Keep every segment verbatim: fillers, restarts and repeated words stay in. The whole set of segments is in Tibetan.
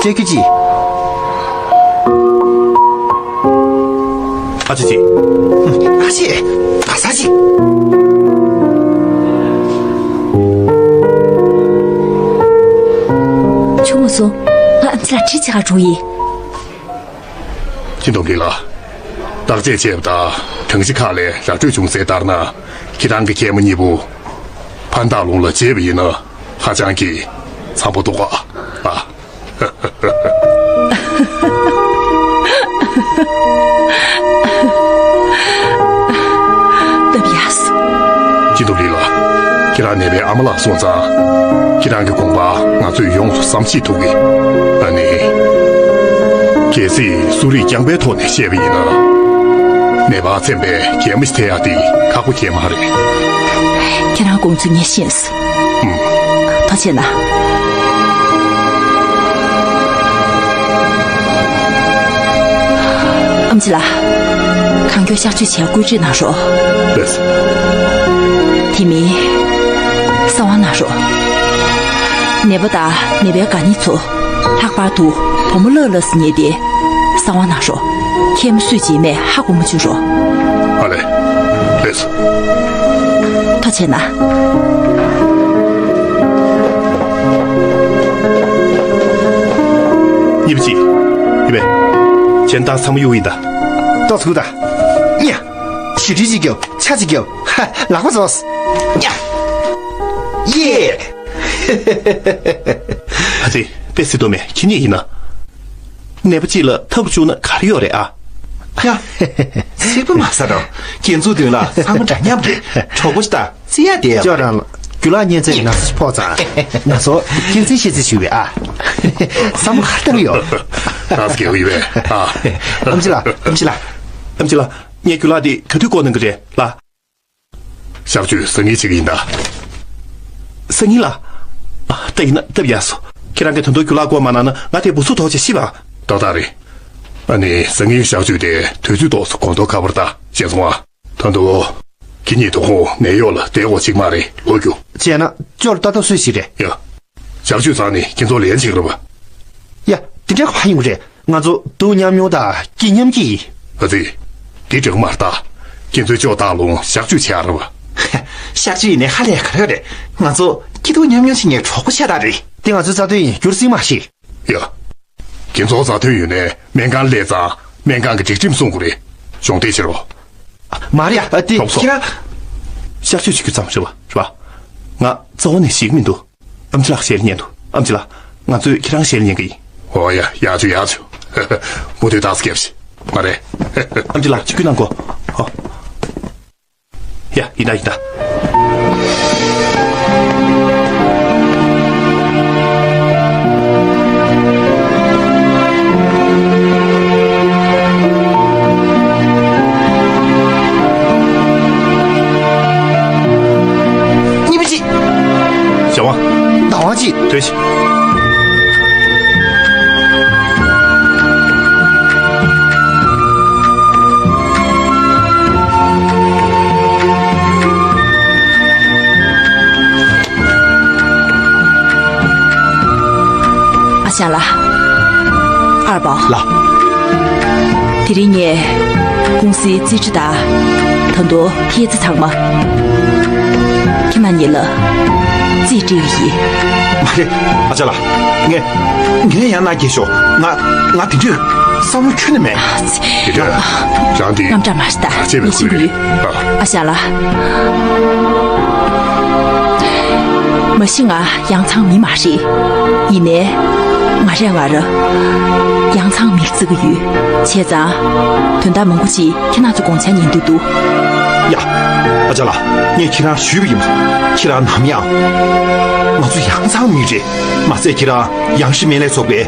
ཀྱེ་ཀྱེ་ཀྱེ། ཨ་ཅེ་ཅེ། ཨ་ཅེ། ད་ས་ཅིག་ཆུ་མོ་སོང་། ང་ཨམ་ཆི་ལ་དྲི་ཆ་འགྲོ་ཡིན། ཅི་འདུག་གི་ལ། བརྟག་དཔྱད་བྱས་པ་དང་གྲངས་གཞི་ཁག་ལས་ར་སྤྲོད་བྱུང་གསལ་ལྟར་ན། ཁྱེད་རང་གི་མཁན་མོ་གཉིས་པོ་ཕན་ཐག་ལུང་ལ་བརྗེས་པ་ཡིན་ན་ཧ་ཅང་གི་འཚམ་པོ་འདུག་ག་ཨ། སྟབས་ཡག་སོང་། ཅི་འདུག་ལི་ལགས། ཁྱེད་རང་ནད་པའི་ཨ་མ་ལགས་སོང་ཙང་། ཁྱེད་རང་གི་དགོངས་པ་ང་ཚོས་ཡོངས་སུ་བསམ་ཤེས་ཐུབ་ཀྱི། ཨ་ནི། གལ་སྲིད་གསོ་རིག་རྐྱང་པའི་ཐོག་ནས་བཤད་པ་ཡིན་ན། ནད་པ་མཚན་པའི་རྒན་མོ་ཞིག་འཐེན་ཡག་དེ་ཁག་པོ་ཞིག་མ་རེད། ཁྱེད་རང་དགོངས་ཚུལ་ངས་ཤེས་སོང་། ཐུགས་རྗེ་གནང་། ཨམ་ཆི་ལགས། གང་མགྱོགས་གཤག་བཅོས་བྱས་བཀོད་སྒྲིག་གནང་རོགས། ལགས་སོ། དེ་མིན། གསང་བ་གནང་རོགས། ནད་པ་དང་ནད་པའི་དགའ་ཉེ་ཚོ། ལྷག་པར་དུ་བུ་མོ་ལགས་ལ་སོགས་ཉེ་སྡེ། གསང་བ་གནང་རོགས། མཁལ་མ་སུས་བརྗེས་མེད་ཧ་གོ་མ་བྱུང་རོགས། ཨ་ལས། ལགས་སོ། ཐུགས་རྗེ་གནང་། གཉིས་པ་ཅིག་གཉིས་པ། གཞན་དག་ཚང་མ་གཡུག་ཡིན་ད། ཏོག་ཙམ་སྒུག་ད། ཉ། ཞི་ཁྲི་ཅིག་རྒྱབ། ཆ་ཅིག་རྒྱབ། ཧ། ལག་པ་རྫོགས། ཉ། ཡེ། ཨ་ཙི། དཔེ་སྲིད་དོ་མེད། ཁྱེད་གཉིས་ཡིན་ན། ནད་པ་གཅིག་ལ་ཐབས་བཅུག་ན་ག་རེ་ཡོད་རེད་ཨ། ཡ། ཚིག་པ་མ་ཟ་རོགས། ཁྱེད་ཚོའི་མདུན་ལ་ཚང་མ་འདྲ་མཉམ་རེད། གྲོགས་པོ་ཞིག་དང་རྩི་ཡ་དེ། ཅོག་རང་ལ་རྒྱུ་ལག་གཉན་ཚད་ན་ཚ་ཕོག་ཙང་། ང་ཚོ་སྐྱེད་ཚལ་ཤེས་ཚད་ཞུ་བའི་ཨ། བསམ་བློ་ག་རེ་བཏང་ཡོད། ད་སྐྱེ་བའི་བས་ཨ། ཨམ་ཆི་ལགས། ཨམ་ཆི་ལགས། ཨམ་ཆི་ལགས། ངས་རྒྱུ་ལག་དེ་ག་དུས་བསྐོར་གནང་གི་རེད་ལགས། གཤག་བཅོས་སང་ཉིན་བྱེད་ཀྱི་ཡིན་ད། སང་ཉིན་ལ། ཨ། ད་ཡིན་ན་སྟབས་ཡག་སོང་། ཁྱེད་རང་གིས་ད་དུང་རྒྱུ་ལག་བསྐོར་མ་གནང་ན་ང་དེ་འབུ་ཚུགས་དོགས་བྱས་ཤི་བ། ཏག་ཏག་རེད། ཨ་ནི་སང་ཉིན་གཤག་བཅོས་དེ་དུས་ཚོད་ཏོག་ཙམ་གོང་མཐོར་ཁ་པར་ལྟ་བྱས་སོང་ཨ། ད་དུང་། ཁྱེད་གཉིས་དོ་དགོང་ནད་གཡོག་ལ་བསྡད་དགོས་ཅིག་མ་རེད་ལོ་རྒྱུ། བྱས་ན་ཅོག་ལྟ་ཏོག་སུས་ཤིག་རེད། ཡ། གཤག་བཅོས་ཚར་ནས་ཁྱེད་ཚོ་ལན་ཅིག་རེད་པ། ཡ། དེ་འདྲ་ག་པར་ཡོང་གི་རེད། ང་ཚོ་སྡུག་མཉམ་མྱོང་དང་སྐྱིད་མཉམ་སྐྱིད་ཡིན། ཨ་ཙི། འདི་འདྲ་མ་རེད་ད། ཁྱེད་ཚོའི་ཅོག་ལྟ་ལོང་གཤག་བཅོས་བྱས་རེད་པ། གཤག་བཅོས་ཡིན་ནའི་ཧ་ལས་ག་རེ་རེད། ང་ཚོ་སྐྱིད་སྡུག་མཉམ་མྱོང་བྱེད་མཁན་གྲོགས་པོ་ཤ་སྟག་རེད། དེ་ང་ཚོའི་རྩ་དོན་ཡིན། འགྱུར་སྲིད་མ་ཤེས། ཡ། ཁྱེད་ཚོ་རྩ་དོན་ཡོད་ནའི་སྨན་ཁང་སླེབས་ཙང་སྨན་ཁང་གི་སྒྲིག་ཁྲིམས་སྲུང་དགོས་རེད། གཞོགས་འདེགས་བྱེད་རོགས། མ་རེད་ཡ། ཨ་ཏི། གྲོགས་པོ་ཚོ། ཁྱེད་རང་། གཤག་བཅོས་བྱེད་རྒྱུ་ཙམ་རེད་པ། རེད་པ། ང་རྩ་བ་ནས་ཤེས་ཀྱི་མི་འདུག་ཨམ་ཆི་ལགས་ཞལ་ཉན་དུ། ཨམ་ཆི་ལགས། ང་ཚོས་ཁྱེད་རང་ཞལ་ཉན་གི་ཡིན། ཨོ་ཡ། ཡག་བྱུང་ཡག་བྱུང་། མུ་མཐུད་ཏོག་ཙམ་རྒྱབ་ཤིག་མ་རེད། ཨམ་ཆི་ལགས་ཅིག་སྐུལ་གནང་གོ། ཨོ། ཡ། ཡིན་ད་ཡིན་ད། གཉིས་པ་གཅིག་བྱ་བ། བདག་དབང་གཅིག་ཐོས་ཤིག་ཨ་ཞང་ལགས། ཨར་པའོ། ལགས། དེ་རིང་ངས་ཀུང་སིའི་རྩིས་ཁྲ་དང་། ད་དུང་ཐེལ་ཙེ་ཚང་མ་ཁྱེད་རྣམ་གཉིས་ལ་རྩིས་སྤྲད་ཀྱི་ཡིན། མ་རེད། ཨ་ཅག་ལགས། ངས་ངས་ཡང་ན་སྐྱེལ་ཤོག་ང་ང་དེ་འདྲའི་བསམ་བློ་ཁྱོན་ནས་མེད། དེ་འདྲ་རང་དེ་རྣམ་གྲངས་མ་ཤི་ད་རྗེས་མའི་ཉེ་ཤིང་ཁུལ་ཡོད། ཨ། ཨ་ཞང་ལགས། མ་གཞི་ང་ཡང་ཚང་མི་མ་རེད། ཡིན་ནའི། ང་རང་ང་རང་ཡང་ཚང་མིར་བརྩི་གི་ཡོད། བྱས་ཙང་། དོན་དག་མང་པོ་ཅིག་ཁྱེད་རང་ཚོ་དགོངས་འཆར་ཉན་འདོད་འདུག་ཡ། ཨ་ཅག་ལགས། ངས་ཁྱེད་རང་ཞུས་པ་ཡིན་པ། ཁྱེད་རང་ནམ་ཡང་། ང་ཚོ་ཡང་ཚང་མི་རེད། མ་ཚད་ཁྱེད་རང་ཡང་སྲིད་སྨན་ལས་ཚོགས་པའི་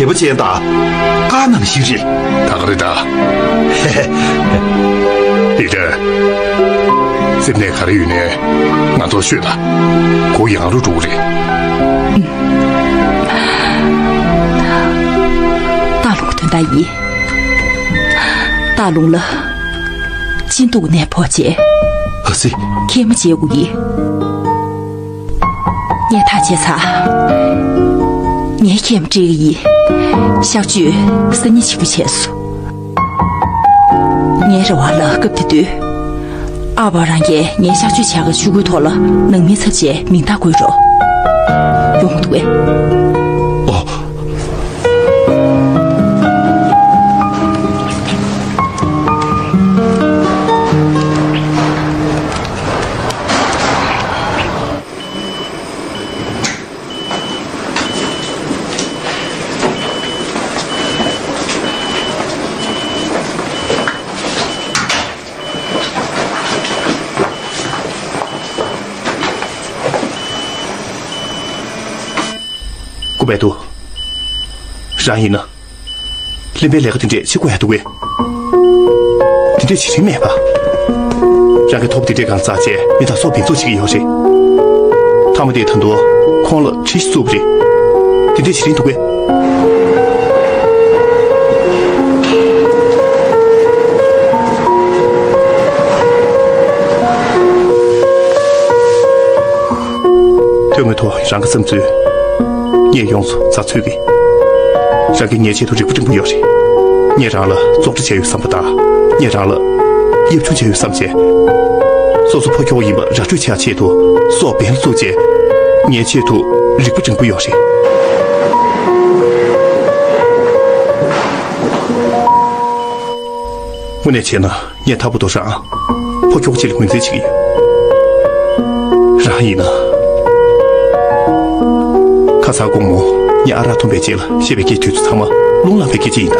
བྱེད་པ་ཅན་དང་། དཀར་ནང་བཞིན་རེད། ད་ག་རེ་ད། ཧེ་ཧེ། ལི་ཀྲན། སེམས་ནད་ག་རེ་ཡོད་ནའི་ང་ཚོར་ཤོད་ད། ཁོ་ཡང་རུ་འགྲོ་གི་རེད། སྟག་ལུང་གི་དོན་དག་ཡིན། སྟག་ལུང་ལ་གཅིན་སྡུག་ནད་ཕོག་བྱས། ཨ་ཙི། མཁལ་མ་བཅད་དགོས་ཀྱི། ངས་ཐག་བཅད་ཚར། ངའི་མཁལ་མ་སྤྲད་ཀྱི་ཡིན། གཤག་བཅོས་སང་ཉིན་གཅིག་པུ་བྱས་སོང་། ངའི་རེ་བ་ལ་སྐབས་དེ་དུས། ཨ་ཕ་རང་གིས་ངའི་གཤག་བཅོས་བྱ་དགའ་ཞུ་སྒོའི་ཐོག་ལ་ནང་མིའི་ཚབ་བྱས་མིང་རྟགས་བཀོད་རོགས། ཡོང་འདུག་གས། ཨོ། ཀུ་པད་ཏུ། རང་ཡིན་ན། ལྷན་པའི་ལས་ཀ་དེ་འདྲས་བྱེད་དགོས་ཡ་འདུག་གས། དེ་འདྲས་བྱེད་རིན་མེད་པ། རང་གི་ཐོབ་དེ་འདྲས་གང་བཙལ་བྱས་མི་དང་སྲོག་འབེན་འཚོང་བྱེད་ཀྱི་ཡོད་རེད། མཐའ་མ་དེ་ད་དུང་ཁོང་ལ་གྲི་ཞིག་བཙུགས་པ་རེད། དེ་འདྲས་བྱེད་རིན་འདུག་གས། དོན་དངོས་ཐོག་རང་གི་བསམ་ཚུལ། ངས་ཡོངས་སུ་རྩ་འཚོལ་གྱིས། རང་གིས་ངའི་ཆེད་དུ་རིག་པ་སྒྲིང་པོ་ཡོད་རེད། ངས་རང་ལ་བཙོག་ཁྲ་བྱས་ཡོད་བསམ་པ་དང་། ངས་རང་ལ་གཡབ་ཆུང་བྱས་ཡོད་བསམ་བྱས། སོ་སོ་ཕོ་ཁྱོ་ག་ཡིན་པ་ར་སྤྲོད་བྱེད་ཡག་ཆེད་དུ་སྲོག་འབེན་ལ་བཙུགས་བྱས། ངའི་ཆེད་དུ་རིག་པ་སྒྲིང་པོ་ཡོད་རེད། དངོས་གནས་བྱས་ན། ངས་ད་བར་དུ་རང་ཕོ་ཁྱོ་ག་ཅིག་ལ་ངོས་འཛིན་བྱེད་ཀྱི་ཡོད། རང་ཡིན་ན། ཁ་སང་དགོང་མོ་ངས་ཨ་རག་འཐུང་པའི་རྗེས་ལ་བཤད་པའི་སྐད་དེ་ཚོ་ཚང་མ་རླུང་ལངས་པའི་སྐད་ཆ་ཡིན་ད།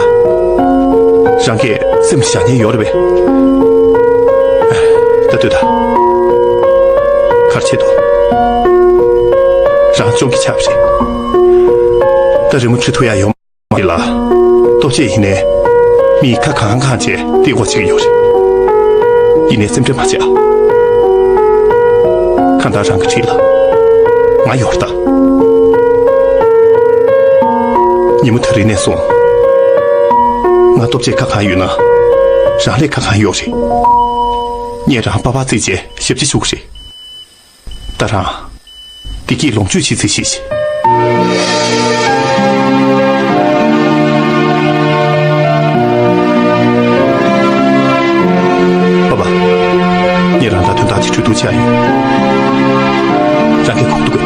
རང་གིས་སེམས་ལ་བཞག་མཁན་ཡོད་རེད་པས། ད་ལྟོས་དང་། ག་རེ་བྱེད་དོ། རང་གཅོང་གི་ཆགས་པ་རེད། ད་རི་མོ་བྲི་ཐུབ་ཡ་ཡོང་། འདི་ལ་ལྟོ་ཆས་ཡིན་ནའི་མིས་ཁ་གང་གང་བྱས་སྟེར་དགོས་བྱེད་ཀྱི་ཡོད་རེད། ཡིན་ནའི་སེམས་ཁྲལ་མ་བྱེད་ཨ། གང་ལྟར་རང་གི་འཁྲིས་ལ་ང་ཡོད་རེད་ད། ཉིན་མོ་དེ་རིང་ནས་བཟུང་ང་ལྟོ་ཆས་ཁ་གང་ཡོད་ན་རང་ལས་ཁ་གང་ཡོད་རེད། ངས་རང་པགས་པ་བརྩིས་བྱས་ཞབས་ཕྱི་ཞུ་གི་རེད། ད་རང་། བདེ་སྐྱིད་ལོངས་སྤྱོད་བྱེད་ཚུལ་ཤེས་ཤིག་པ་པ། ངས་རང་ལ་དོན་དག་ཅིག་གྲོས་བསྡུར་བྱ་ཡིན། རང་གིས་གོ་གི་འདུག་གས།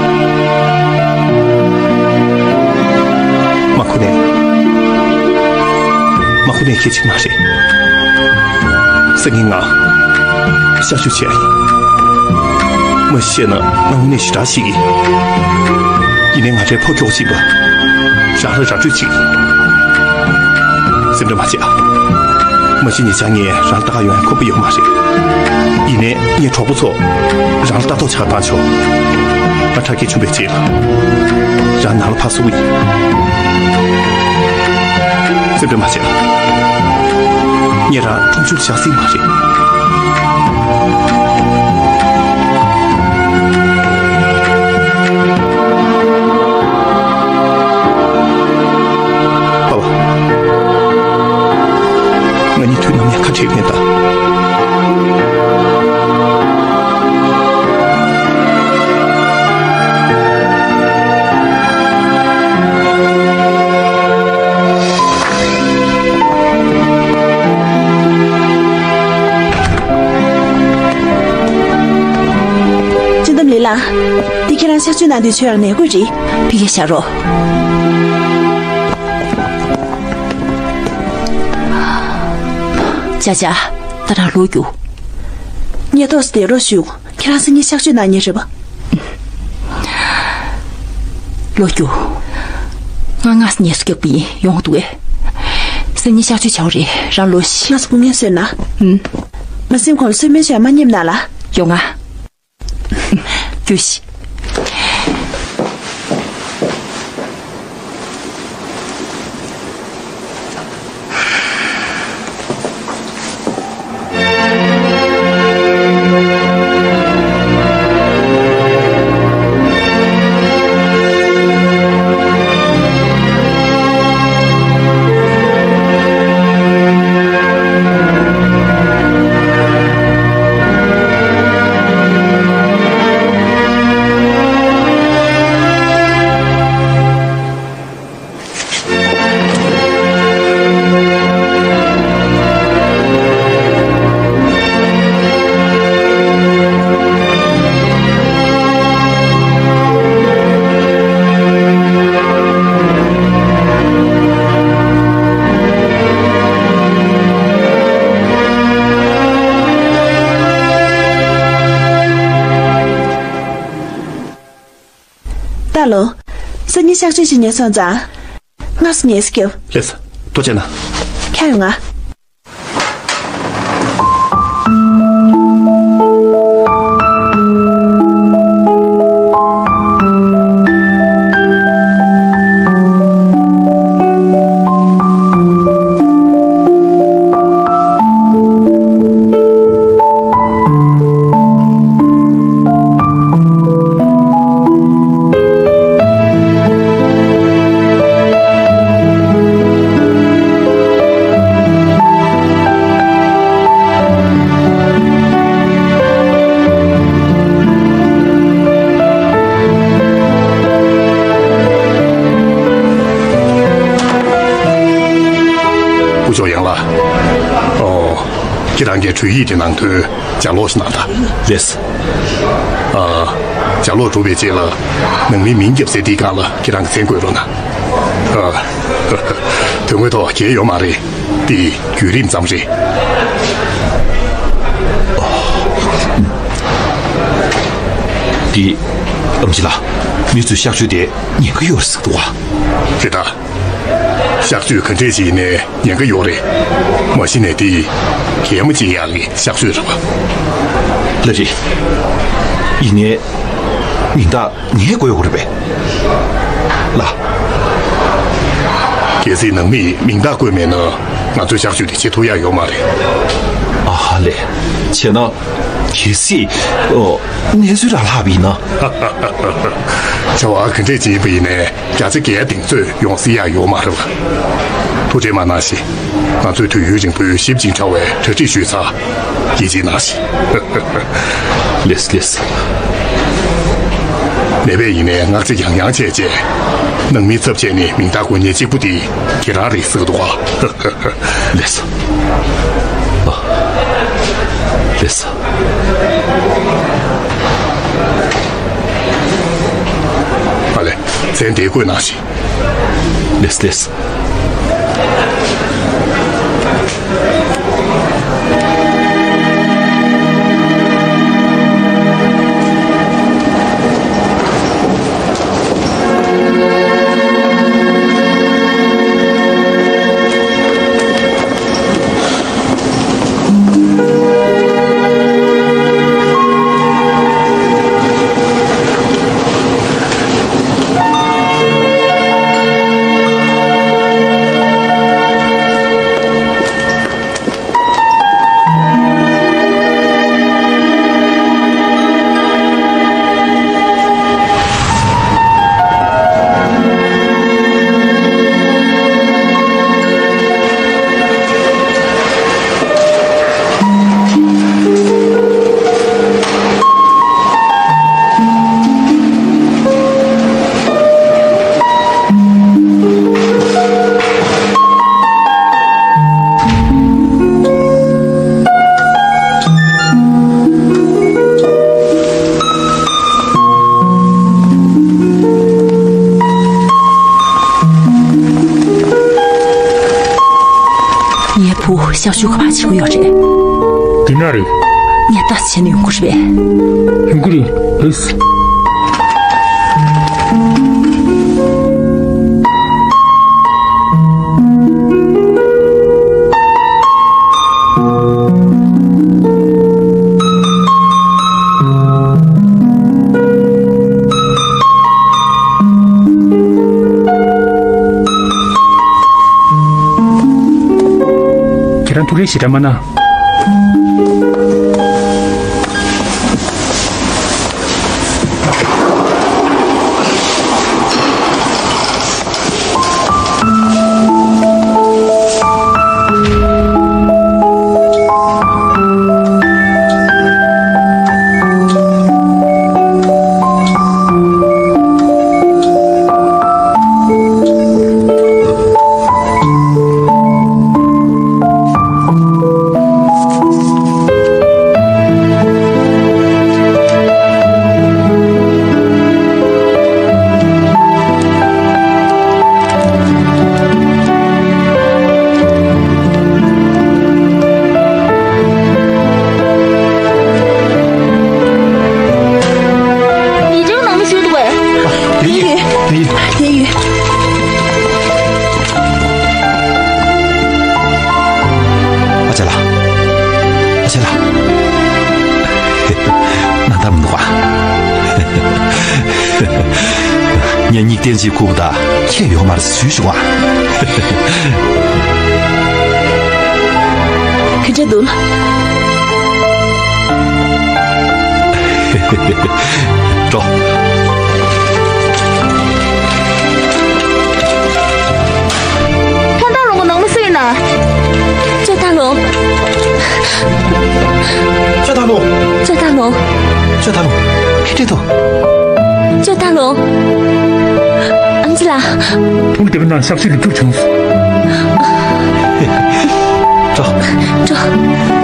མ་ཁུ་ནས། མ་ཁུ་ནས་ཁྱེད་ཅིག་མ་རེད། སང་ཉིན་ང་གཤག་བཅོས་བྱེད་ཡ་ཡིན། མ་གཞི་བཤད་ན་ང་དངོས་གནས་ཞེ་དྲག་ཤེས་ཀྱི། ཡིན་ནའི་ང་རའི་ཕོ་ཁྱོ་ག་ཅིག་པ་རང་ལ་ར་སྤྲོད་བྱེད་ཀྱི། སེམས་ཁྲལ་མ་བྱེད་ཨ། མ་གཞི་ཉེ་ཆར་ངས་རང་ལ་ལྟ་ག་ཡོང་ཡ་ཁོམ་པ་ཡོད་མ་རེད། ཡིན་ནའི་ངའི་གྲོགས་པོ་ཚོ་རང་ལ་ལྟ་རྟོག་བྱ་ག་བཏང་ཆོག་ང་ཁྲག་སྐྱེད་བྱུང་བའི་རྗེས་ལ་རང་ནང་ལ་ཕར་སོང་གི་ཡིན། སེམས་ཁྲལ་མ་བྱེད། ངས་རང་ཁྲོམ་གཞུང་བཞག་སྲིད་མ་རེད། པ་པ། ང་གཉིས་དུས་ནམ་ཡང་ཁ་བྲལ་མེད་ད། ཅི་འདམ་ལི་ལ། འདི་ཁྱེད་རང་གཤག་བཅོས་གནང་དུས་ཚོད་ཡང་ནས་དགོས་རེད། ཕི་ཡ་བཞག་རོགས། ཅ་ཅ། ད་རང་ལོག་རྒྱུགས། ངས་ཏོག་ཙམ་བསྡད་རོགས་ཞུ། ཁྱེད་རང་སང་ཉིན་གཤག་བཅོས་གནང་མཁན་རེད་པ། ལོག་རྒྱུགས། ང་སྔ་ས་ནས་སུ་སྐྱག་པ་ཡིན་ཡོང་གི་འདུག་གས། སང་ཉིན་གཤག་བཅོས་བྱའོ་རེད་རང་ལོག་ཤི། ང་ཚོ་སྐུ་ངལ་གསོས་ན། ཨུམ། ང་སེམས་ཁོང་ལ་གསོལ་སྨན་ཞིག་མ་ཉེམ་ན་ལ། ཡོང་ང་། རྒྱུགས་ཤིག། ལོ། སང་ཉིན་གཤག་བཅོས་བྱེད་ཉན་སོང་ཙང་། སྔ་སོ་ཉལ་ས་རྒྱབ། ལགས་སོ། ཐུགས་རྗེ་གནང་། ཁྱེར་ཡོང་ང་། སྐུ་ཞབས་ཡང་ལགས། ཨོ། ཁྱེད་རང་གི་བྲོས་ཡིག་གི་ནང་དོན་ལྗགས་ཀློག་ཞིག་གནང་དང་། ལགས། ཨ། ལྗགས་ཀློག་གྲུབ་པའི་རྗེས་ལ་ནང་མི་མིང་རྒྱབ་སའི་དེའི་སྒང་ལ་ཁྱེད་རང་གིས་མཚན་བཀོད་རོགས་གནང་། ཨ། དོན་དངོས་ཐོག་འགལ་ཡོད་མ་རེད། དེ་བརྒྱུད་རིམ་ཙམ་རེད། དེ། ཨེམ་ཆི་ལགས། མི་ཚོས་གཤག་བཅོས་དེ་ཉེན་ཁ་ཡོད་རེད་ཟེར་འདུག་ག་རེད་ད། གཤག་བཅོས་ག་འདྲས་ཞིག་ཡིན་ནའི་ཉེན་ཁ་ཡོད་རེད། མ་གཞི་ནས་དེ་གད་མོ་བྱེད་ཡག་གི་གཤག་བཅོས་རེད་པ། ལགས་རེད། ཡིན་ནའི། མིང་རྟགས་ངས་འགོད་དགོས་རེད་པས། ལགས། གལ་སྲིད་ནང་མིས་མིང་རྟགས་བཀོད་མེད་ན་ང་ཚོས་གཤག་བཅོས་དེ་བྱེད་ཐུབ་ཡག་ཡོད་མ་རེད། ཨ་ཧ་ལས། བྱས་ན། གལ་སྲིད། ཨོ། གནས་ཚུལ་རང་ལྷག་པ་ཡིན་ན། བྱ་བ་ག་འདྲས་ཅིག་ཡིན་པ་ཡིན་ནའི་བརྒྱ་ཆ་བརྒྱའི་གདེང་ཚོད་ཡོང་སྲིད་ཡག་ཡོད་མ་རེད་པ། ཐུགས་རྗེ་མ་གནང་ཞིག་ང་ཚོས་དུས་ཡུན་རིང་པོའི་ཞིབ་ཅིང་ཕྲ་བའི་གྲ་སྒྲིག་ཞུས་ཚར། ཡིད་ཆེས་གནང་ཞིག་ལགས་ལགས། ནད་པས་ཡིན་ནའི་བསྔགས་བརྗོད་ཡང་ཡང་བྱས་རྗེས། ནང་མིའི་ཚབ་བྱས་ནས་མིང་རྟགས་བཀོད་མཁན་གཅིག་པུ་དེ་ཁྱེད་རང་རེད་ཟེར་གི་འདུག་ག་ལགས་སོ། ཨ། ལགས་སོ། ཨ་ལས། མཚན་དེ་བཀོད་གནང་ཞིག་ལགས་ལགས། ངའི་བུ་གཤག་བཅོས་ག་པར་བྱེད་ཀྱི་ཡོད་རེད། འདི་ན་རེད། ངས་ལྟ་ཙམ་བྱས་ན་ཡོང་གི་རེད་པས། ཡོང་གི་རེད། ལགས། ཁྱེད་རང་ཐུགས་རེ་ཞེ་དྲག་མ་གནང་། ངས་གཉིས་བསྟན་ཅིག་ཁུག་ད་ཁྱད་ཡོད་མ་རེད་ཟུས་བྱུང་ཨ། ག་འདྲ་འདུག་འགྲོ། ཕན་ཐོགས་ལུང་གི་ནང་མི་སུ་ཡིན་ན། ཅོ་ཏ་ལོ། ཅོ་ཏ་ལོ། ཅོ་ཏ་ལོ། ཅོ་ཏ་ལོ། ཁྱེད་འདྲ་འདུག་ཅོ་ཏ་ལོ། ཨམ་ཆི་ལགས། བུ་དེ་བས་ན་ཤག་ཤིག་ལ་འཁྲུག་བྱུང་སོང་། འགྲོ། འགྲོ།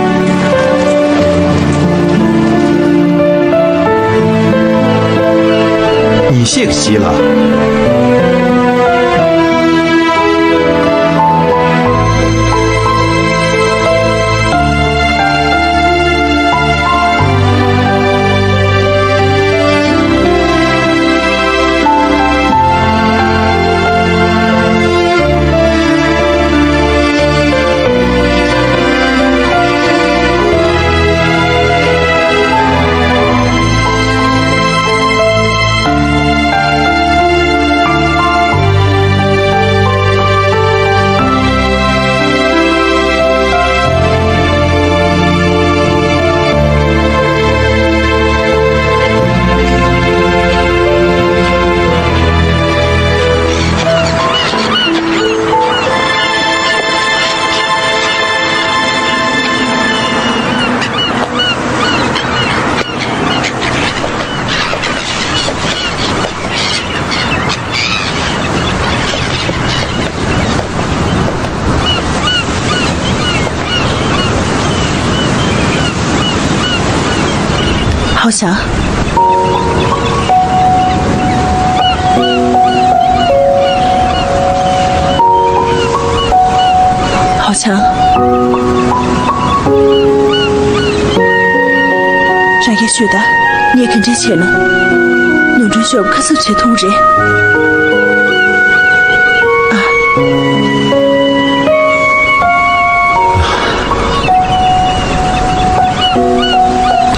ཉིན་ཤས་ཀྱི་རྗེས་ལ། ཧའོ་ཞང་། ཧའོ་ཞང་། རང་གིས་ཤོད་ད། ངས་ག་འདྲས་བྱས་ན། ནོར་འཁྲུལ་ཤོར་ཁ་གསབ་བྱེད་ཐུབ་རེད།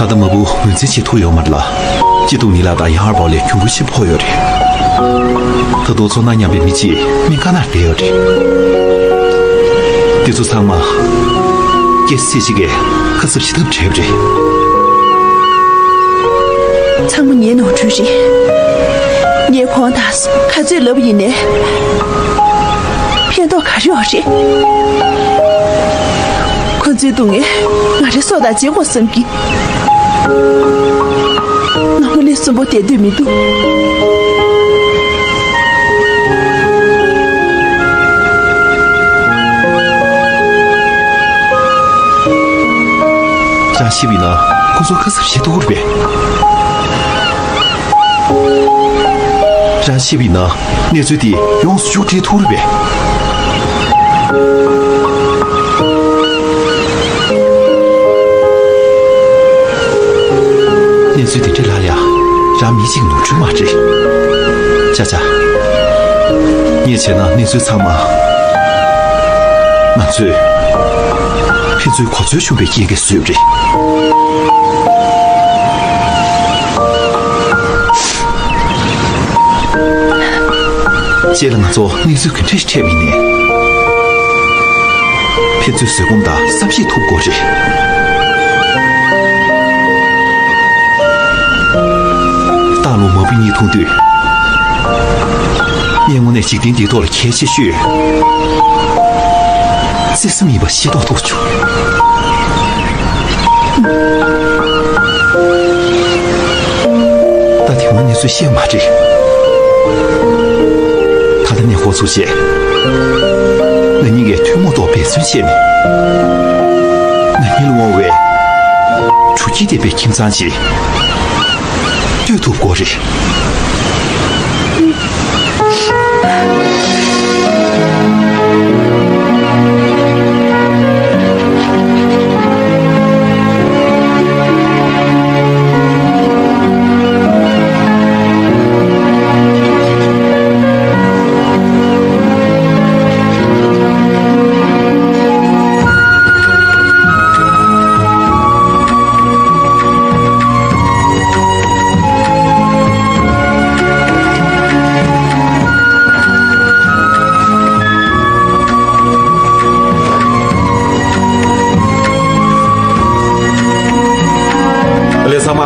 ཨ། ད་ལྟ་མ་བུ་ངོས་འཛིན་བྱེད་ཐུབ་ཡོད་མ་རེད་ལ། སྐྱིད་སྡུག་ནི་ལ་དང་ཡང་ཧར་བའོ་ལས་གྱོང་གུན་ཞིག་ཕོག་ཡོད་རེད། ད་དུང་ཚོར་སྣང་མཉམ་པའི་མི་གཅིག་སྨན་ཁང་ནང་བསྡད་ཡོད་རེད། དེ་ཚོ་ཚང་མ་སྐྱེས་ཚེ་གཅིག་གིས་ཁ་གསབ་བྱེད་ཐབས་བྲལ་བ་རེད། ཚང་མ་ངའི་ནོར་འཁྲུལ་རེད། ངས་ཁོང་དང་ག་ཚོད་ལབ་ཡིན་ནའི། ཕན་ཐོགས་ག་རེ་ཡོད་རེད། ཁོ་ཚོའི་སྡུག་བསྔལ་ང་རའི་སྲོག་དང་བརྗེ་དགོས་བསམ་གྱི། ང་ལྷོད་ལྷོད་གསོན་པོ་བསྡད་འདོད་མི་འདུག་རང་ཤི་བ་ཡིན་ན་ཁོ་ཚོ་ཁ་གསབ་བྱེད་ཐུབ་ཀྱི་རེད་པས། རང་ཤི་བ་ཡིན་ན། གནས་ཚུལ་འདི་ཡོངས་སུ་མཇུག་སྒྲིལ་ཐུབ་རེད་པས། གནས་ཚུལ་འདི་འདྲ་ལ་ཡ། རང་མི་གཅིག་ནོར་འཁྲུལ་མ་རེད། ཅ་ཅ། ངས་བྱས་ན་གནས་ཚུལ་ཚང་མ། ང་ཚོས། ཕན་ཚུན་གོ་འཛོལ་བྱུང་བའི་རྐྱེན་གྱིས་བཟོས་པ་རེད། རྗེས་ལ་ང་ཚོ་གནས་ཚུལ་ག་འདྲ་ཞིག་འཕྲད་པ་ཡིན་ནའི། ཕན་ཚུན་བཟོད་སྒོམ་དང་བསམ་ཤེས་ཐུབ་དགོས་རེད། རྟ་ལོ་མ་བུ་གཉིས་མཐོང་དུས། ངས་དངོས་གནས་འཇིག་རྟེན་འདིའི་ཐོག་ལ་གལ་ཆེ་ཤོས། བརྩེ་སེམས་ཡིན་པ་ཤེས་རྟོགས་ཐུབ་བྱུང་། ད་དེ་སྔ་གནས་ཚུལ་བཤད་མ་འགྲིག་ད་ལྟ་ནས་འགོ་ཚུགས་བྱས། ང་གཉིས་ཀས་ཐུན་མོང་ཐོག་འབད་བརྩོན་བྱས་ནས། ང་གཉིས་ལ་དབང་བའི། དྲོ་སྐྱིད་ལྡན་པའི་ཁྱིམ་ཚང་ཅིག་གཏོད་ཐུབ་དགོས་རེད།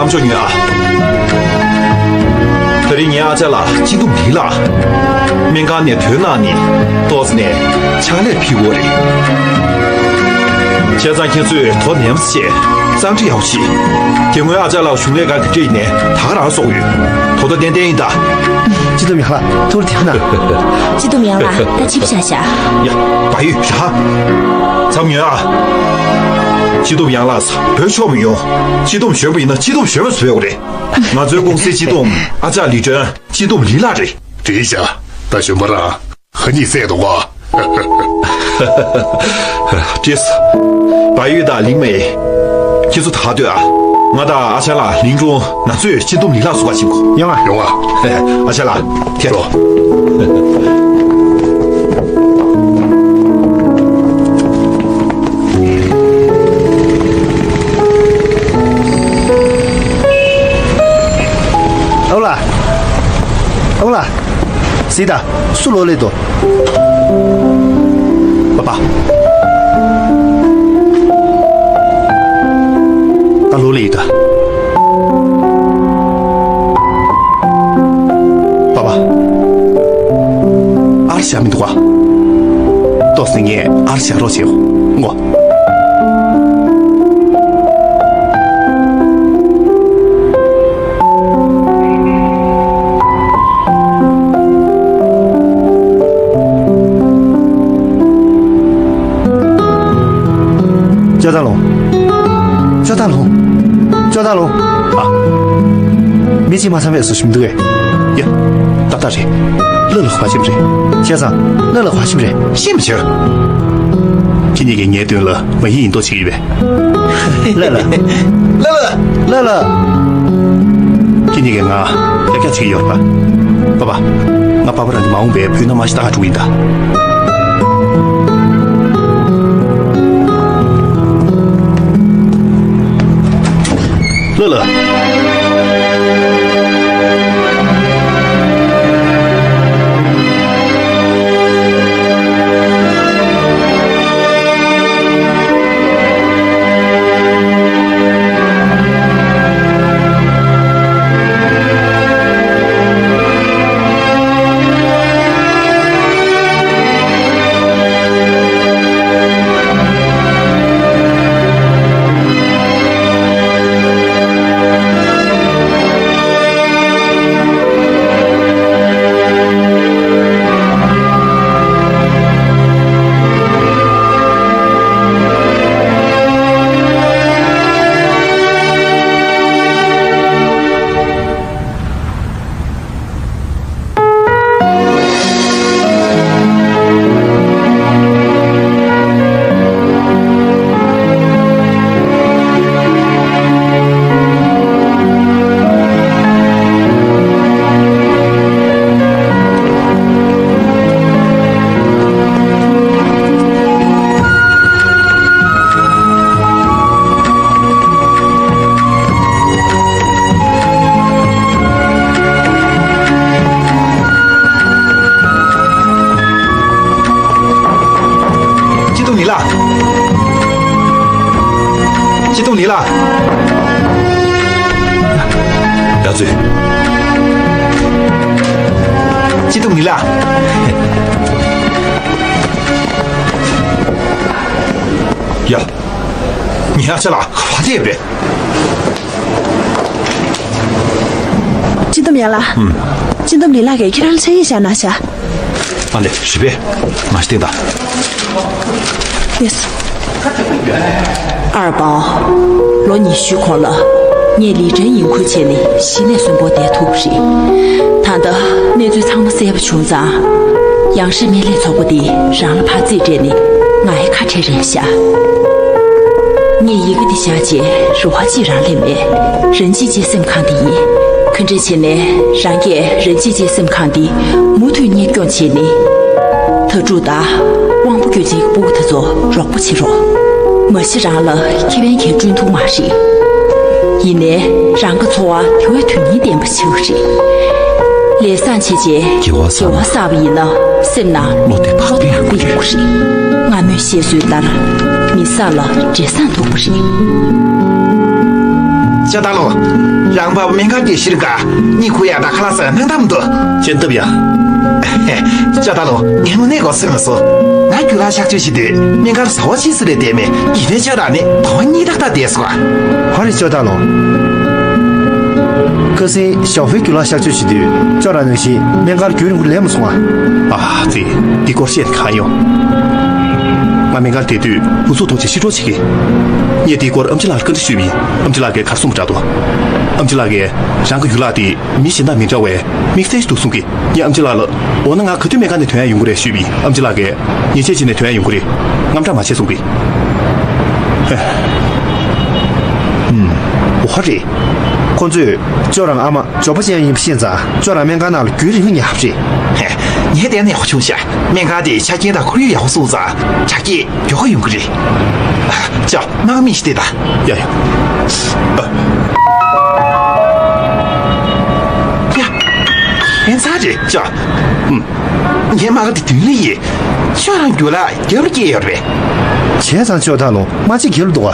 ལམ་ཆོག་ཉོན་ཨ། ད་རིང་ངའི་ཨ་ཅག་ལགས་སྐྱིད་སྡུག་མི་ལ། སྨན་ཁང་ནས་ཐོན་གནང་ནས་ཏོག་ཙམ་ནས་ཕྱག་ལས་ཕུལ་དགོས་རེད། བྱས་ཙང་ཁྱེད་ཚོས་དོ་ནན་པོ་བྱས། གཙང་ཁྲིད་ཡག་པོ་བྱེད། དེ་སྔོན་ཨ་ཅག་ལགས་གཞུང་ལས་ཁང་གི་སྤྲད་ནས་ད་ག་རང་སོག་ཡོད། ད་ལྟ་ཏན་ཏན་ཡིན་ད། སྐྱིད་སྡུག་མི་ལ་ཐུར་དེ་ན། སྐྱིད་སྡུག་མི་ལ་ད་ཅི་བྱ་བྱ། ཡ། བ་ཡུས་ར། མཚམས་ཉོན་ཨ། སྐྱིད་སྡུག་མི་ལ་བོད་ཆོག་མི་ཡོང་། སྐྱིད་སྡུག་གཞོན་པ་ཡིན་ན་སྐྱིད་སྡུག་གཞོན་པ་བཟོས་པ་རེད། ང་ཚོའི་ཀུང་སིའི་སྐྱིད་སྡུག་ཨ་ཅག་ལི་ཀྲོན་སྐྱིད་སྡུག་ལི་ལགས་རེད། རེད་ཤག་ད་གཞོན་པ་རང་ཧ་ཉིས་སད་འདུག་ག་ཀྲིས། བ་ཡུས་དང་ལིང་མེ། ཁྱེད་ཚོ་ད་སྡོད་ཨ། ང་དང་ཨ་ཅག་ལགས་ལིང་ཀྲུང་ང་ཚོས་སྐྱིད་སྡུག་ལི་ལགས་སུ་ག་ཕྱིན་གོ་ཡོང་ཨ། ཡོང་ཨ། ཨ་ཅག་ལགས་ཐད་རོགས། ཨོ་ལ། ཨོ་ལ། སི་ད། སུ་ལོ་ལེ་དོ། པ་པ། ད་ལོ་ལེ་ཡི་ད། པ་པ། ཨར་ཤ་མི་འདུག་ག་ཏོག་སེ་ངས་ཨར་ཤ་རོགས་བྱེད་ཡོང་ངོ་། ཅོ་ཏ་ལོ། ཅོ་ཏ་ལོ། ཅོ་ཏ་ལོ། ཨ། མི་གཅིག་མ་ཚང་བས་བཟོ་ཞིམ་འདུག་གས། ཡ། ཏག་ཏག་རེད། ལ་ལ་བ་ཞིམ་རེད། བྱས་ཙང་ལ་ལ་བ་ཞིམ་རེད། ཤེས་མི་བྱེད། ཁྱེད་གཉིས་ཀྱིས་ངའི་མདུན་ལ་མ་ཡིན་ཡིན་མདོག་བྱེད་ཀྱི་ཡོད་པས། ལ་ལ། ལ་ལ། ལ་ལ། ཁྱེད་གཉིས་ཀྱིས་ང་རྒྱགས་རྒྱགས་བྱེད་ཀྱི་ཡོད་རེད་པ། པ་པ། ང་པ་པ་རང་གི་མ་འོངས་པའི་བུའི་མནའ་མ་ཞིག་ལྟ་ག་འགྲོ་གི་ཡིན་ད། ལ་ལ། སྐྱིད་སྡུག་ལི་ལགས། སྐྱིད་སྡུག་ལི་ལགས། ཡ་ཚོས། སྐྱིད་སྡུག་ལི་ལགས། ཡ། ངའི་ཨ་ཅག་ལགས་ག་པར་བསྡད་པས། སྐྱིད་སྡུག་ཡ་ལ། ཨུམ། སྐྱིད་སྡུག་ལི་ལགས་ཀྱིས་ཁྱེད་རང་ལ་ཕྱག་ཡིག་བཞག་གནང་ཤག་ཨ་ལེ་རི་པེ། མ་ཤི་ཏེ་ད། ཡེས། ཨར་པའོ། ལོ་ཉི་ཤུའི་གོང་ལ། ངས་ལི་ཀྲན་ཡིན་ཁུལ་བྱས་ནས་གཞི་ནས་གསོན་པོ་བསྡད་ཐུབ་པ་རེད། ད་ལྟ་གནས་ཚུལ་ཚང་མ་གསལ་པོ་བྱུང་ཙང་། ཡང་ཧྲི་སྨན་ལས་ཚོགས་པ་འདིས་རང་ལ་ཕར་རྩིས་སྤྲད་ནས་ང་ཡི་ཁ་བྲལ་རན་ཤག་ངས་ཡི་གེ་འདི་བཞག་རྗེས་རེ་བ་གཅིག་རང་ལས་མེད། རན་ཅི་ཅི་སེམས་ཁང་འདི་ཡིན། ག་འདྲ་བྱས་ནས་རང་གིས་རན་ཅི་ཅི་སེམས་ཁང་འདི་མུ་མཐུད་གཉེར་སྐྱོང་བྱས་ནས། ཐ་ཕྲུག་དང་དབང་པོ་སྐྱོན་ཅན་གྱི་སྤུ་གུ་དེ་ཚོ་རོགས་པ་བྱེད་རོགས། མ་གཞི་རང་ལ་ཁེ་ཕན་གང་བསྐྲུན་ཐུབ་མ་རེད། ཡིན་ནའི་རང་གི་འཚོ་བ་དེ་བས་དོན་སྙིང་ལྡན་པ་བྱེད་དགོས་རེད། ལས་བཟང་བྱས་རྗེས་དགེ་བ་བསགས་པ་ཡིན་ན་སེམས་ནང་བློ་བདེ་བག་ཕེབས་ཡོང་གི་རེད། སྔ་མོའི་བཤད་སྲོལ་ལྟར་མི་བཟང་ལ་འབྲས་བཟང་ཐོབ་པ་རེད། ཅོ་ཏ་ལོ། རང་བབ་སྨན་ཁང་གི་ཤིར་ཀ་གཉིད་ཁུག་ཡ་ད་ཁ་ལག་ཟ་གནང་དམ་འདུག་ཅན་སྟབས་ཡ། ཅོ་ཏ་ལོ། ངས་དངོས་གནས་གོ་སེམས་མི་སོ། ང་རྒྱུ་ལག་གཤག་བཅོས་བྱེད་དུས་སྨན་ཁང་ཟ་བ་ཆེ་སུ་ལས་བསྡད་མེད། ཡིན་ནའི་ཅོ་རང་ནི་ད་བ་གཉིད་ཏག་ཏག་བསྡད་སོང་། ཧ་རེ་ཅོ་ཏ་ལོ། ཁ་སང་ཞའོ་ཧྥེ་རྒྱུ་ལག་གཤག་བཅོས་བྱེད་དུས་ཅོ་རང་ནང་བཞིན་སྨན་ཁང་རྒྱུན་རིང་པོ་ལས་མ་སོང་ང་། ཨ་ཙི། འདི་སྐོར་བཤད་གང་ཡོང་། ང་སྨན་ཁང་བསྡད་དུས་བུ་ཚོ་ཐོག་ཆེ་ཤི་འགྲོ་བྱེད་ཀྱི། ངས་འདིའི་སྐོར་ཨམ་ཆི་ལགས་ལ་བཀའ་འདྲི་ཞུས་པ་ཡིན། ཨམ་ཆི་ལགས་ཀྱིས་ག་རེ་གསུངས་པ་འདྲ་འདུག་ཨམ་ཆི་ལགས་ཀྱིས་རང་གི་ཡུལ་ལྷ་དེ་མི་གཞན་དང་མི་འདྲ་བས་དམིགས་བསལ་ཞིག་འདུག་གསུང་གི། ངས་ཨམ་ཆི་ལགས་ལ། འོ་ན་ང་ག་དུས་སྨན་ཁང་ནས་ཐོན་ཡ་ཡོང་གི་རེད་ཞུས་པ་ཡིན། ཨམ་ཆི་ལགས་ཀྱིས། ཉེས་ཆད་བྱས་ནས་ཐོན་ཡ་ཡོང་གི་རེད། དངངས་སྐྲག་མ་བྱེད་གསུང་གི། ཧེ། ཧུམ། འོ་རེད། ཁོ་ཚོས་ཅོ་རང་ཨ་མ་འབྱོར་པ་ཅན་ཡིན་པ་ཤེས་ཙང་ཅོ་རང་སྨན་ཁང་ནང་ལ་རྒྱུན་རིང་པོ་ཉར་བ་རེད། ཧེ། ངས་བལྟས་ན་ཡག་པོ་བྱུང་ཤག་སྨན་ཁང་དེའི་ཆ་རྐྱེན་དང་ཁོར་ཡུག་ཡག་པོ་བཟོས་ཙང་དྲག་སྐྱེད་མགྱོགས་པོ་ཡོང་གི་རེད། ཅོ། དམག་མི་ཞིག་བལྟས་དང་། ཡ་ཡ། ཡ། ཨེ་ཚ་རེད་ཅོ། ཨུམ། ངའི་དམག་སྒར་དེ་མདུན་ལ་ཡིན། ཁྱོད་རང་རྒྱུ་ལག་རྒྱབ་ལ་སྐྱེལ་ཡོད་རེད་པས། བྱས་ཙང་ཅོ་ཏ་ལོ། དམག་སྤྱི་སྒེར་ལ་འདུག་ག་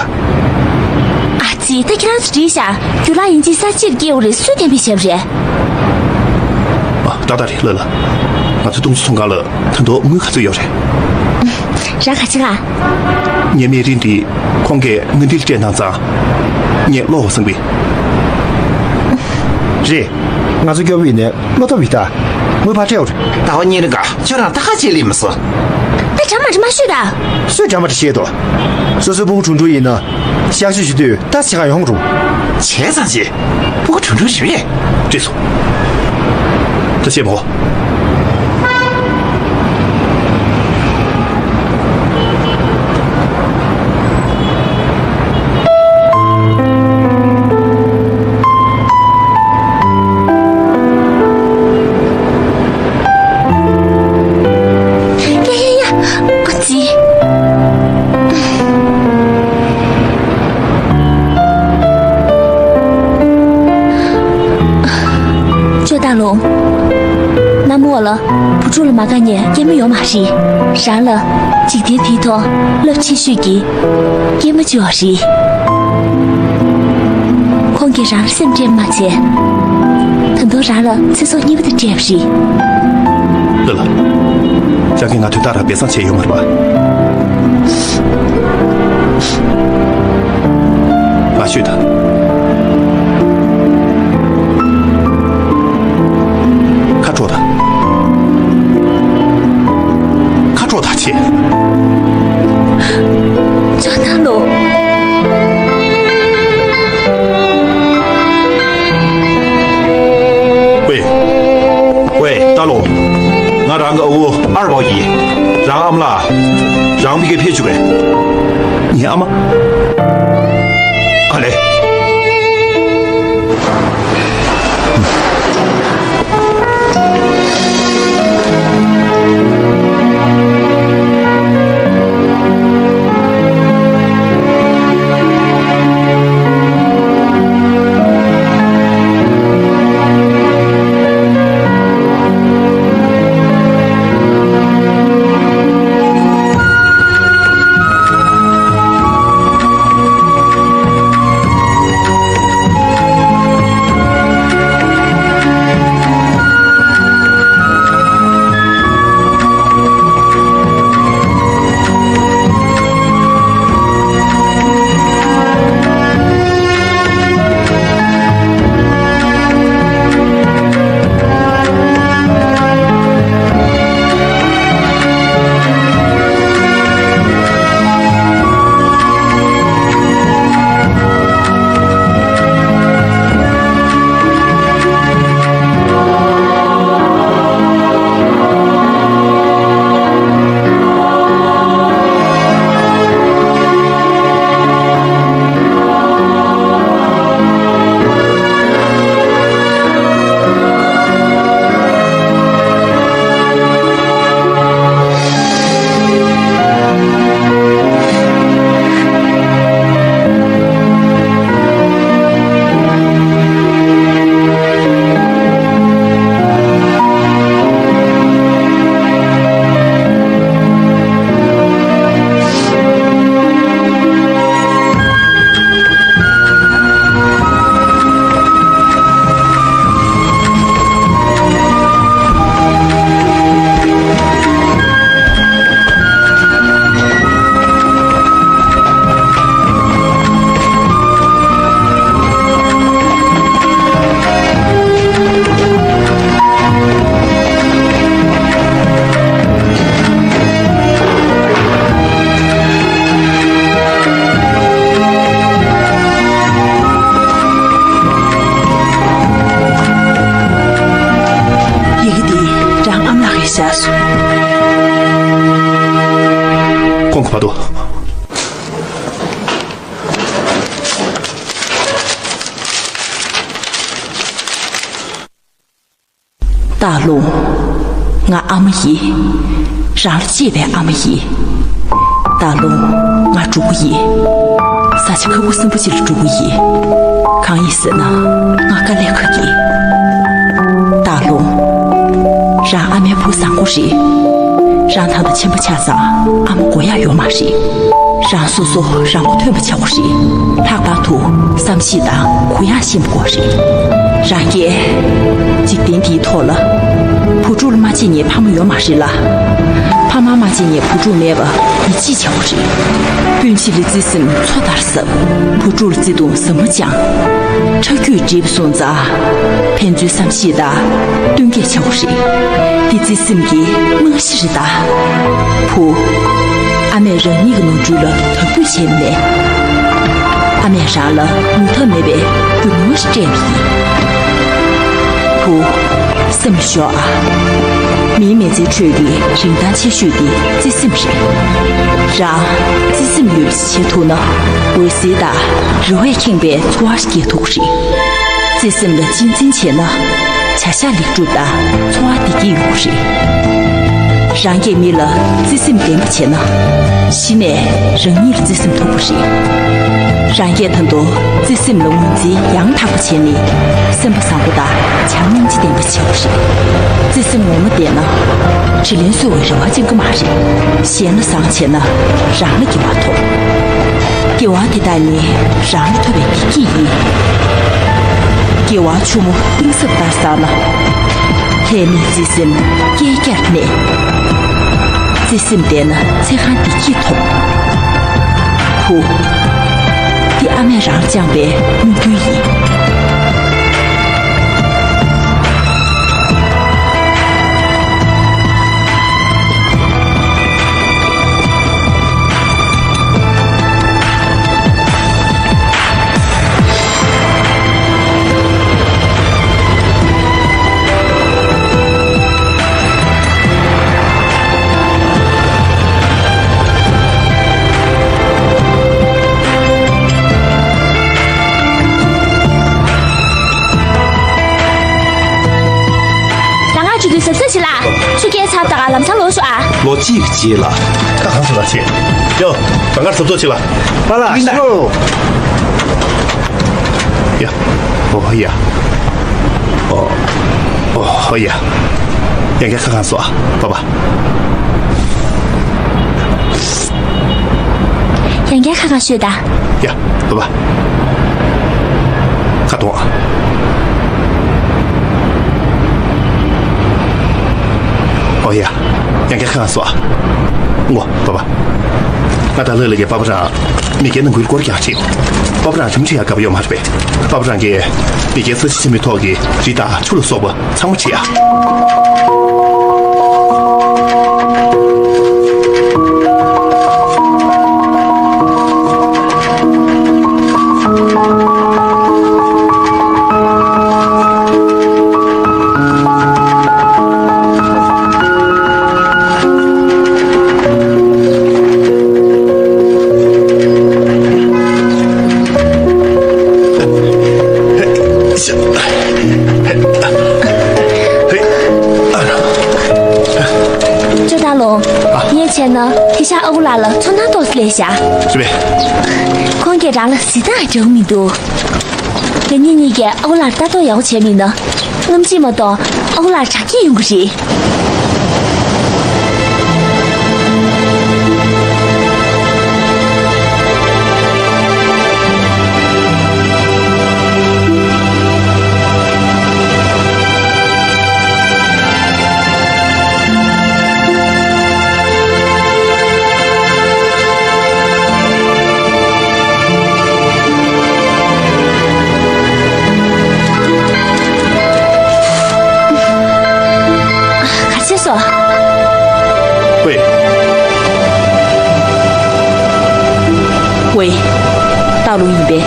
ཨ་ཙི། ད་ཁྱེད་རང་ཚོ་འགྲིག་ཤག་རྒྱུ་ལག་ཡིན་གཅིག་ས་ཕྱིར་སྐྱེལ་དགོས་རེད། སུས་གཏན་འབེབས་བྱས་པ་རེད། ཨ། ཏག་ཏག་རེད་ལགས་ལགས། ང་ཚོ་བཏུང་ཆུ་ཚོང་ཁང་ལ་ད་དུང་དངུལ་ག་ཚོད་ཡོད་རེད། རང་ག་ཚོད་ག་ངའི་སྨན་རིན་འདི་ཁོང་གིས་སྔ་འདིར་སྤྲད་གནང་ཙང་། ངས་ལོག་པ་བསམ་གི། རེད། ང་ཚོ་སྐྱོ་པོ་ཡིན་ནའི་བློ་སྟོབས་ཡོད་ད། དངུལ་ཕར་སྤྲད་འོ། ཟླ་བ་གཉིས་རིང་ག་ཁྱོད་རང་ད་ག་ཅིག་ལས་མི་སོང་། ད་འདྲ་མ་འདྲ་མ་ཤོད་ད། སུས་འདྲ་མ་འདྲ་བཤད་དོ། སོ་སོའི་སྤུ་གུ་གྲུང་གྲུང་ཡིན་ན། གཤག་བཅོས་བྱེད་དུས་ད་ཆེ་ག་ཡོང་རུང་། བྱས་ཙང་ཅི། སྤུ་གུ་གྲུང་གྲུང་རེད་པས། བྲིས་སོང་། ད་བཤད་མོ། ཡ་ཡ་ཡ། ཨ་ཙི། ཅོ་ཏ་ལོ། གནམ་འོག་ལ་བུ་ཕྲུག་ལ་མ་དགའ་མཁན་སྐྱེས་མ་ཡོད་མ་རེད། རང་ལ་འཇིག་རྟེན་འདིའི་ཐོག་རླབས་ཆེ་ཤོས་ཀྱི་སྐྱེས་མ་གཅིག་པོ་རེད། ཁོང་གིས་རང་ལ་སེམས་ཁྲལ་མ་བྱས། ད་དུང་རང་ལ་ཚེ་སྲོག་གཉིས་པོ་དེ་སྤྲད་པ་རེད། ལ་ལ། ཅག་གིས་ང་དོན་དག་རང་སྦས་གསང་བྱས་ཡོད་མ་རེད་པ། ང་ཤོད་དང་། ཁ་དྲོ་དང་། ཁ་དྲོ་དང་ཆེ། ཅོ་ཏ་ལོ། ཝེ། ཝེ། ཏ་ལོ། ང་རང་གི་ཨ་ཁུ་ཨར་བའོ་ཡིན། རང་ཨ་མ་ལགས། རང་མི་སྒེར་ཕེབས་བཅུག་གས། ངའི་ཨ་མ། ཨ་ལེ། སྟག་ལུང་། ང་ཨ་མ་ཡིན། རང་ལ་གཅེས་པའི་ཨ་མ་ཡིན། སྟག་ལུང་། ང་འགྲོ་གི་ཡིན། ས་ཆ་ཁ་ཁུ་སིམ་པོ་ཅིག་ལ་འགྲོ་གི་ཡིན། གང་ཡིན་ཟེར་ན། ང་དཀའ་ལས་ཁག་གི། སྟག་ལུང་། རང་ཨ་མའི་བུ་བཟང་པོ་རེད། རང་ད་ལྟ་ཆེན་པོ་ཆགས་ཙང་ཨ་མ་དགོས་ཡག་ཡོད་མ་རེད། རང་སོ་སོ་རང་མགོ་ཐོན་པ་བྱ་དགོས་རེད། ལྷག་པར་དུ་བསམ་ཤེས་དང་གུ་ཡངས་ཤེས་པ་དགོས་རེད། རང་སྐྱེས། འཇིག་རྟེན་འདིའི་ཐོག་ལ། བུ་ཕྲུག་ལ་མ་གཅེས་མཁན་ཕ་མ་ཡོད་མ་རེད་ལ། ཕ་མ་མ་གཅེས་མཁན་བུ་ཕྲུག་མེད་པ་ཡིད་ཆེས་བྱ་དགོས་རེད། སྤུན་མཆེད་ལ་བརྩེ་སེམས་མཚོ་ལྟར་ཟབ། བུ་ཕྲུག་ལ་བརྩེ་དུང་ཟབ་མོ་བཅངས། ཁྲག་རྒྱུད་འདྲེས་པ་སོང་ཙང་། ཕན་ཚུན་བསམ་ཤེས་དང་བསྟུན་མཁས་བྱ་དགོས་རེད། འདི་བརྩེ་སེམས་ཀྱི་རྨང་གཞི་རེད་ད། བུ། ཨ་མས་རང་ཉིད་ཀྱི་ནོར་འཁྲུལ་ལ་དོགས་པ་བྱས་མེད། ཨ་མས་རང་ལ་ནུས་མཐའ་མེད་པའི་རྒྱུ་ནོར་ཞིག་སྤྲད་པ་ཡིན། བུ། སེམས་ཞོག་ཨ། མིའི་མི་ཚེའི་ཁྲོད་ཀྱི་རིན་ཐང་ཆེ་ཤོས་དེ་བརྩེ་སེམས་རེད། རང་བརྩེ་སེམས་ཡོད་པ་ཞིག་བྱེད་ཐུབ་ན། འོད་ཟེར་དང་རེ་བས་ཁེངས་པའི་འཚོ་བ་ཞིག་སྐྱེལ་ཐུབ་ཀྱི་རེད། བརྩེ་སེམས་ལ་གཅེས་འཛིན་བྱས་ན། བྱ་གཞག་ལེགས་གྲུབ་དང་འཚོ་བ་བདེ་སྐྱིད་ཡོང་གི་རེད། རང་གིས་མི་ལ་བརྩེ་སེམས་ལྡན་པ་བྱས་ན། གཞི་ནས་རང་ཉིད་ལ་བརྩེ་སེམས་ཐོབ་པ་རེད། རང་གིས་ད་དུང་བརྩེ་སེམས་ལ་ངོས་འཛིན་ཡང་དག་པ་བྱས་ནས། སེམས་པ་བཟང་པོ་དང་བྱམས་སྙིང་རྗེ་ལྡན་པ་བྱེད་དགོས་རེད། བརྩེ་སེམས་ངོ་མ་ལྡན་ན། དྲིན་ལན་གསོ་བའི་རེ་བ་བཅང་གི་མ་རེད། གཞན་ལ་བཟང་བྱས་ན་རང་ལ་དགེ་བ་ཐོབ། དགེ་བ་དེ་དག་ནི་རང་ལ་ཐོབ་པའི་བདེ་སྐྱིད་ཡིན། དགེ་བ་ཆུ་མོ་གཏིང་ཟབ་ལྟར་བསགས་ན། ལྷད་མེད་བརྩེ་སེམས་བསྐལ་བརྒྱར་གནས། བརྩེ་སེམས་ལྡན་ན་ཚེ་གང་བདེ་སྐྱིད་ཐོབ། བུ། འདི་ཨ་མས་རང་ལ་བཅངས་པའི་མོས་གུས་ཡིན། རང་ང་ཆུ་དུས་གཟབ་གཟབ་བྱེད་ལ། ཆུ་རྐྱལ་ཚར་དང་ལམ་སང་ལོག་ཤོག་ཨ། ལོ་གཅིག་རྗེས་ལ། ཁ་གང་སོང་ལ་ཆེ། ཡོ། རང་ང་གཟབ་གཟབ་བྱེད་ལ། པ་ལ་ཤི་རོ། ཡ། ཨོ་ཡ། ཨོ། ཨོ་ཡ། ཡང་བསྐྱར་ཁ་གང་སོང་ཨ། པ་པ། ཡང་བསྐྱར་ཁ་གང་ཤོད་ད། ཡ། པ་པ། ཁ་གཏོང་ཨ། ཨོ་ཡ། ཡང་བསྐྱར་ཁ་གང་སོང་ཨ། ངོ་པ་པ། ང་ད་ལོས་ལ་གི་པ་པ་རང་མི་སྐྱེ་ནང་ཁུལ་སྐོར་རྒྱག་ཆེ། པ་པ་རང་ཁྲིམས་ཆེ་ཡ་དགའ་པོ་ཡོད་མ་རེད་པས། པ་པ་རང་གིས་མི་སྐྱེ་ས་ཆ་ཆེན་མོའི་ཐོག་གི་རི་དང་ཆུ་ལ་སོགས་པ་ཚང་མ་བྱེད་ཡ། ཅོ་ཏ་ལོ། ཨ། ངས་བྱས་ན་དེ་ཤག་ཨ་ཁུ་ལགས་ལ་ཚོར་སྣང་ཏོག་ཙམ་སླེབས་ཤག་རེད་པས། ཁོང་གིས་རང་ལ་གཟིགས་སྟངས་འདྲ་པོ་མི་འདུག་ང་གཉིས་གཉིས་ཀས་ཨ་ཁུ་ལགས་ལྟ་རྟོག་ཡག་པོ་བྱས་མིན་ན། རྔམ་བརྗིད་མ་གཏོགས་ཨ་ཁུ་ལགས་དྲག་སྐྱེད་ཡོང་གི་རེད། ག་རེ་བྱས་སོང་། ཝེ། ཝེ། སྟག་ལུང་ཡིན་པས།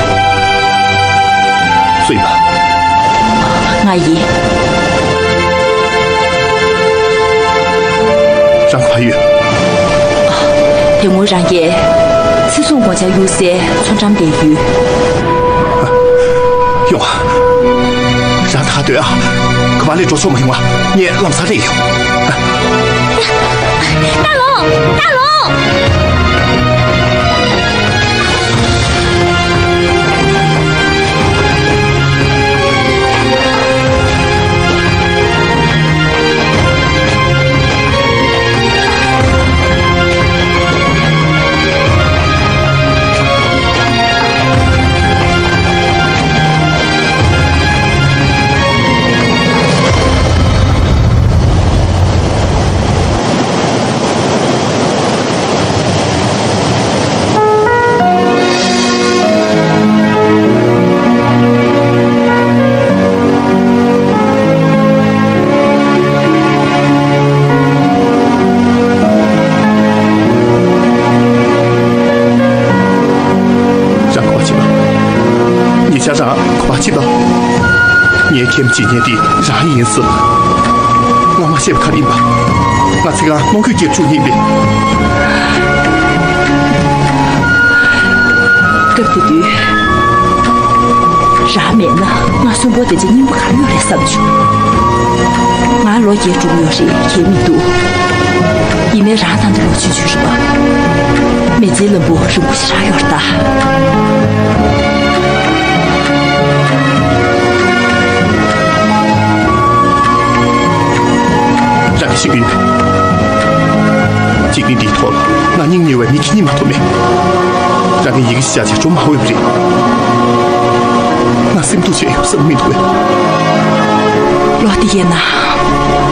སུ་ཡིན་པ། ང་ཡིན། རང་ག་པར་ཡོད། དེ་སྔོན་རང་གིས་ཚེ་སྲུང་སྒོ་ལྕགས་གཡུག་སའི་མཚོ་འགྲམ་དེར་ཡོད། ཡོང་ཨ། རང་ད་ག་སྡོད་ཨ། ག་པར་ལས་འགྲོ་ཆོག་མ་ཡོང་ཨ། ངས་ལམ་སང་སླེབས་ཡོང་། ཏཱ་ལོ། ཏཱ་ལོ། རང་ག་པར་ཕྱིན་པ། ཉེ་ཆར་རང་ག་པར་ཕྱིན་པ། ངའི་ཁྱིམ་སྤྱི་གཉེར་དེ་རང་ཡིན་ཟེར། ང་མ་ཤེས་པ་ག་རེ་ཡིན་པ། ང་ཚེ་གང་གནོང་འགྱོད་སྐྱེ་བཅུག་ཡིན་པས། སྐབས་དེ་དུས། རང་མེད་ན་ང་གསོན་པོ་དེ་ཚོ་སྙིང་པོ་ག་རེ་ཡོད་རེད་བསམ་བྱུང་། ང་ལོ་བརྒྱད་འགྲོ་གི་ཡོད་རེད་ཁྱད་མི་འདུག་ཡིན་ནའི་རང་ད་ལྟ་ལོ་ཆུང་ཆུང་རེད་པ། མི་ཚེའི་ལམ་བུ་རིང་པོ་ཞེ་དྲག་ཡོད་རེད་ད། རང་གིས་ཤེས་ཀྱི་ཡོད་པས། འཇིག་རྟེན་འདིའི་ཐོག་ལ་ང་སྙིང་ཉེ་བའི་མི་ཁྱེད་གཉིས་མ་གཏོགས་མེད། རང་གི་ཡི་གེ་ཤ་ཆ་ཅུང་མ་འོས་པ་རེད། ང་སེམས་སྡུག་བྱས་ཡོད་བསམ་མི་འདུག་གས། ལོ་འདི་ཡིན་ན་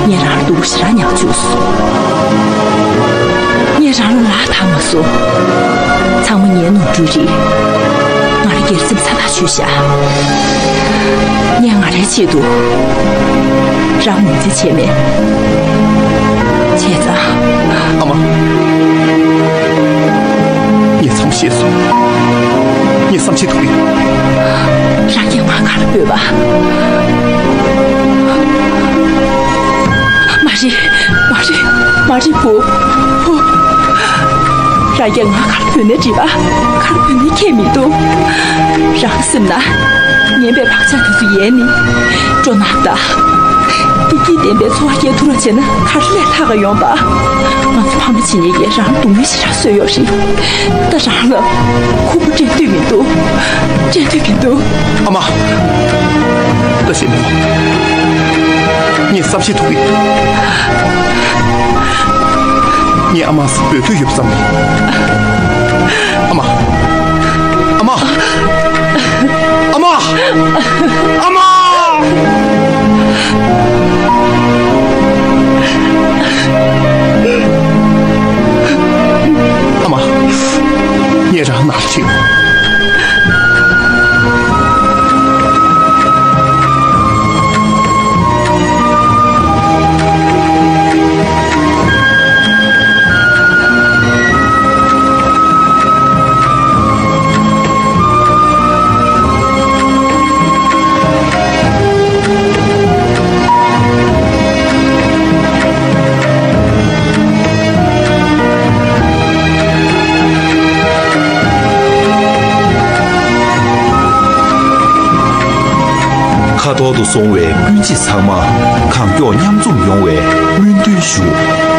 ངས་རང་ལ་སྡུག་པོ་ཞེ་དྲག་མྱངས་བཅུག་སོང་། ངས་རང་ལ་ལག་བརྡ་མ་སོང་། ཚང་མ་ངའི་ནོར་འཁྲུལ་རེད། ང་ལ་སྒེར་སེམས་ཚ་ཐག་ཆོད་བཞག་ངས་ང་རའི་ཆེད་དུ་རང་ངོ་ཚ་བྱས་མེད། བྱས་ཙང་། ཨ་མ། ངས་ཚང་མ་ཤེས་སོང་། ངས་བསམ་ཤེས་ཐུབ་ཀྱི། རང་གིས་ང་ག་རེ་འབོད་པ། མ་རེད། མ་རེད། མ་རེད་བུ། བུ། རང་གིས་ང་ག་རེ་འབོད་ནའི་འགྲིག་པ། ག་རེ་འབོད་ནའི་ཁྱད་མི་འདུག་རང་སེམས་ན་ངན་པའི་བག་ཆགས་དེ་ཚོ་ཡལ་ནས་འགྲོ་ན་ད། བདེ་སྐྱིད་ལྡན་པའི་འཚོ་བ་སྐྱེལ་ཐུབ་རོགས་བྱས་ན་ག་རེ་ལས་ལྷག་ག་ཡོང་པ། ང་ཚོ་ཕ་མ་བྱེད་མཁན་གྱིས་རང་ལ་སྡུག་བསྔལ་ཞེ་དྲག་བཟོས་ཡོད་རེད། ད་རང་ལ་ཁུར་པོ་སྤྲད་འདོད་མི་འདུག་སྤྲད་འདོད་མི་འདུག་ཨ་མ། ད་ཤེས་མོ། ངས་བསམ་ཤེས་ཐུབ་ཀྱི། ངས་ཨ་མ་ཟེར་འབོད་འདོད་ཡོད་བསམ་མེད། ཨ་མ། ཨ་མ། ཨ་མ། ཨ་མ། ཨ་མ། ངས་རང་ནང་ལ་ཁྲིད། ཁ་ཐོར་དུ་སོང་བའི་སྤུན་མཆེད་ཚང་མ་གང་མགྱོགས་མཉམ་འཛོམས་ཡོང་བའི་སྨོན་འདུན་ཞུ།